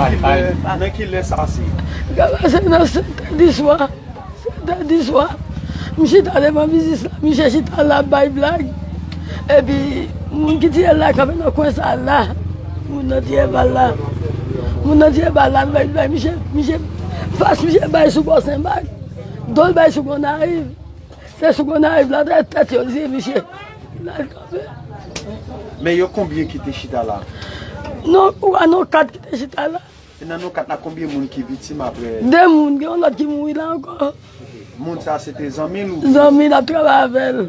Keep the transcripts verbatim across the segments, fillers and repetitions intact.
Pale, pale. Nan ki lè sa pase? Sa pase nan sèt è di swa. Sèt è di swa. M chita devan biznis la, misye chita la ap bay blag. Epi, moun ki tiye l la kanpe nan kwen sa la. Moun nan tire bal la. Moun nan tire bal la, bay, bay, misye, misye, fas misye bay sou bò Senmak. Do l bay sou Gonayiv. Se sou Gonayiv la, tèt, tèt yo, di misye. L al kanpe. Men yo konbyen ki te chita la? Non, ou a non kat ki te chita la. E nan nou kat la, konbyen moun ki viktim apre? De moun, gen yon lòt ki mouri la ankò. Moun sa se te zanmi l ou? Zanmi l ap travay avè l.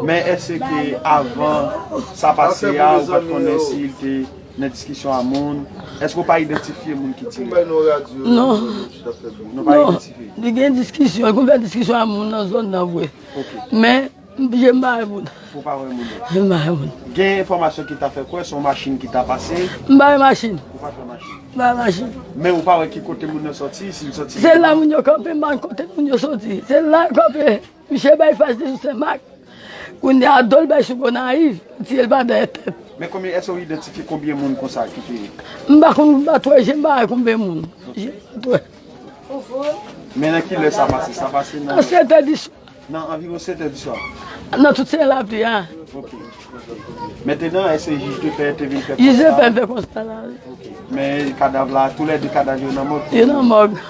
Men èske avan sa pase a, ou pa t konnen si l te nan diskisyon a moun? Èske ou pa idantifye moun ki tire? Non. Nou pa idantifye? Li gen diskisyon, li konn fè diskisyon a moun nan zòn nan vre. Men, m pa wè moun. Ou pa wè moun? M pa wè moun. Gen enfòmasyon ki ta fè kwè se yon machin ki ta pase? M pa wè machin. Ou pa t wè machin? M pa wè machin. Men ou pa wè ki kote moun nan sòti, si l sòti? Se la moun yo kanpe, m pa konn kote moun yo sòti. Se la yo kanpe. Misye bay fas li sou Senmak. Kounye a do l bay sou Gonayiv, tire l pa dèyè tèt. Men konbyen, èske ou idantifye konbyen moun konsa ki te? M pa konn, m pa t wè je m, m pa wè konbyen moun. Je m pa t wè. Men nan ki lè sa pase? Sa pase nan... Nan sèt è di swa. Nan anviwon sèt è di swa. Nan tout se lapli a. Ok. Mentenan, èske jij de pè te vin fè konsta? Jij de pè fè konsta la, wi. Ok. Men kadav la, toulède kadav yo nan mòg? Yo nan mòg.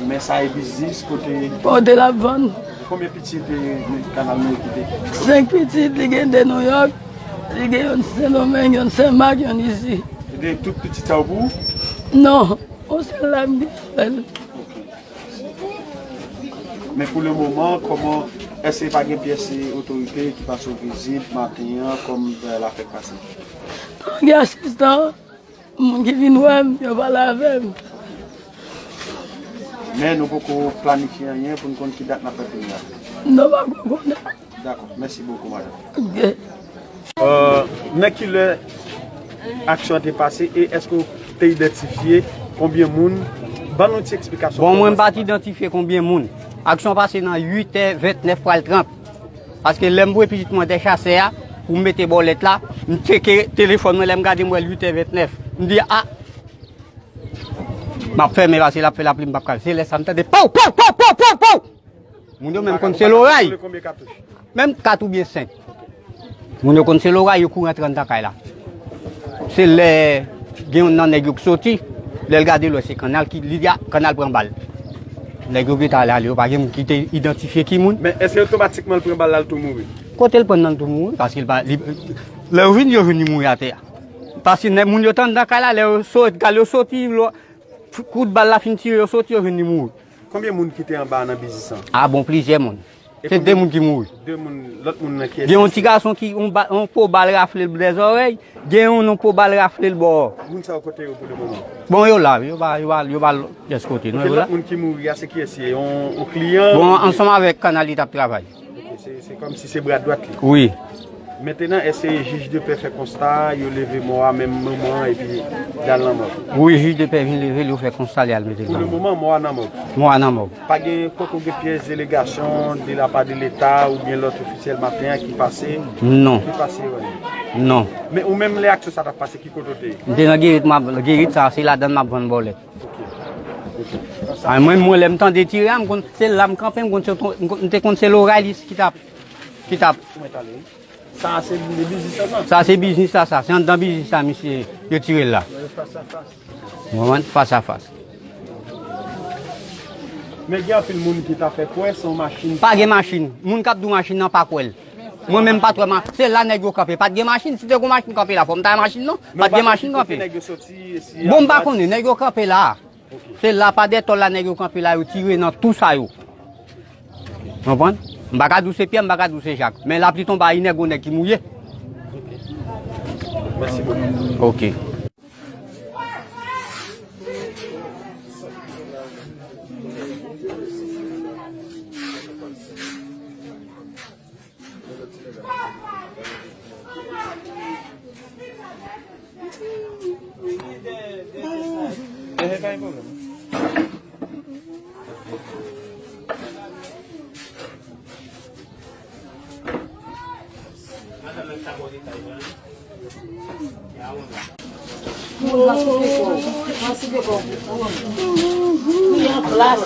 Men sa e biznis kote... Kote l ap vann. Konbyen pitit, e, Kanal Meri kite? Senk pitit, li gen de Nouyòk, li gen youn Sendomeng, youn Senmak, youn isi. E de tout pitit sa yo pou ou? Non, yon sèl la m gen avè l. Men pou le moman, kòman, èske pa gen pyès otorite ki pase w vizit maten an, kòm, e, lafèt pase? Gen asistan, moun ki vin wè m, yo pale avè m. Men nou poko planifye anyen pou n konn ki dat n ap fè fini a. Nou poko konnen. Dakò, mèsi bokou, madanm. Ok. Euh, nan ki lè aksyon an te pase e èske w te idantifye konbyen moun? Ban nou ti eksplikasyon. Bon, mwen m pa t idantifye konbyen moun. Aksyon pase nan uit è vennèf pral trant. Paske lè m voye pitit mwen dè chasè a, pou m mete bòlèt la, m tcheke telefòn mwen, lè m gade m wè l uit è vennèf. M di, a! M ap fèmen paske l ap fè lapli, m p ap ka. Se lè sa m tande pow, pow, pow, pow, pow, pow! Moun yo menm konn se loray. Menm kat oubyen senk. Moun yo konn se loray, yo kouri antre anndan kay la. Se lè gen youn nan nèg yo ki soti, lè l gade l wè se Kannal ki, li di, a, Kannal pran bal. Nèg yo gentan ale, ale, yo pa gen moun ki te idantifye ki moun. Men èske otomatikman l pran bal la, l tou mouri? Kote l pran nan l tou mouri, paske l pa, li, lè yo vin, yo jwenn li mouri atè a. Paske nèg moun yo t anndan kay la, lè yo sot, kal yo soti, lo, kout bal la fin tire, yo soti, yo jwenn li mouri. Konbyen moun ki te anba nan biznis lan? A bon, plizyè moun. Se de moun ki mouri. De moun, lòt moun nan ki èske? Gen yon ti gason ki, yon ba, yon po bal rafle l dè zòrèy, gen yon, yon po bal rafle l bò. Moun sa yo kote yo pou le moman? Bon, yo la, yo pa, yo pa, yo pa lòt pyès kote, non, yo la. Lòt moun ki mouri a, se kiyès li ye? Yon, yon kliyan? Bon, ansanm avèk Kannal li t ap travay. Ok, se, se kòmsi se bra dwat li. Wi. Mentenan, èske jij de pè fè konsta, yo leve mò a menm moman an epi l al nan mòg? Wi, jij de pè vin leve l, yo fè konsta, li al mete l nan mòg. Pou le moman, mò a nan mòg? Mò a nan mòg. Pa gen, poko gen pyès delegasyon de la pa de Leta oubyen lòt ofisyèl maten an ki pase? Non. Ki pase wè? Non. Men ou menm, lè aksyon sa t ap pase, ki kote w te ye? M te nan Gerit, m ap, Gerit sa, se ladan l m ap vann bòlèt. Ok. Ok. A, mwen, mwen, lè m tande tire a, m konn se la m kanpe, m konn se, m konn, m te konn se loray li ki t ap, ki t ap. Sa se de biznis la, sa? Sa se biznis la, sa. Se anndan biznis la, misye, yo tire l la. Ou konprann? Fas a fas. Men gen anpil moun ki ta fè kwè se yon machin. Pa gen machin. Moun k ap di w machin nan pa kwè l. Mwen menm m pa t wè ma-, se la nèg yo kanpe. Pa t gen machin. Si te gen machin kanpe la, fò m ta wè machin non. Pa t gen machin kanpe. Bon, m pa konnen. Nèg yo kanpe la. Se la pa dètòl la nèg yo kanpe la, yo tire nan tou sa yo. Konprann? M pa ka di w se Pyè, m pa ka di w se Jak. Men lapli tonbe a inè, gon nèg ki mouye. Mèsi bokou. Ok. Moun nan souke kò. Nan souke kò. Moun nan plas.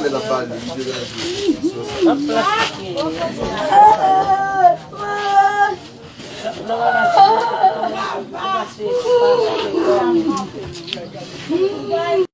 Nan plas.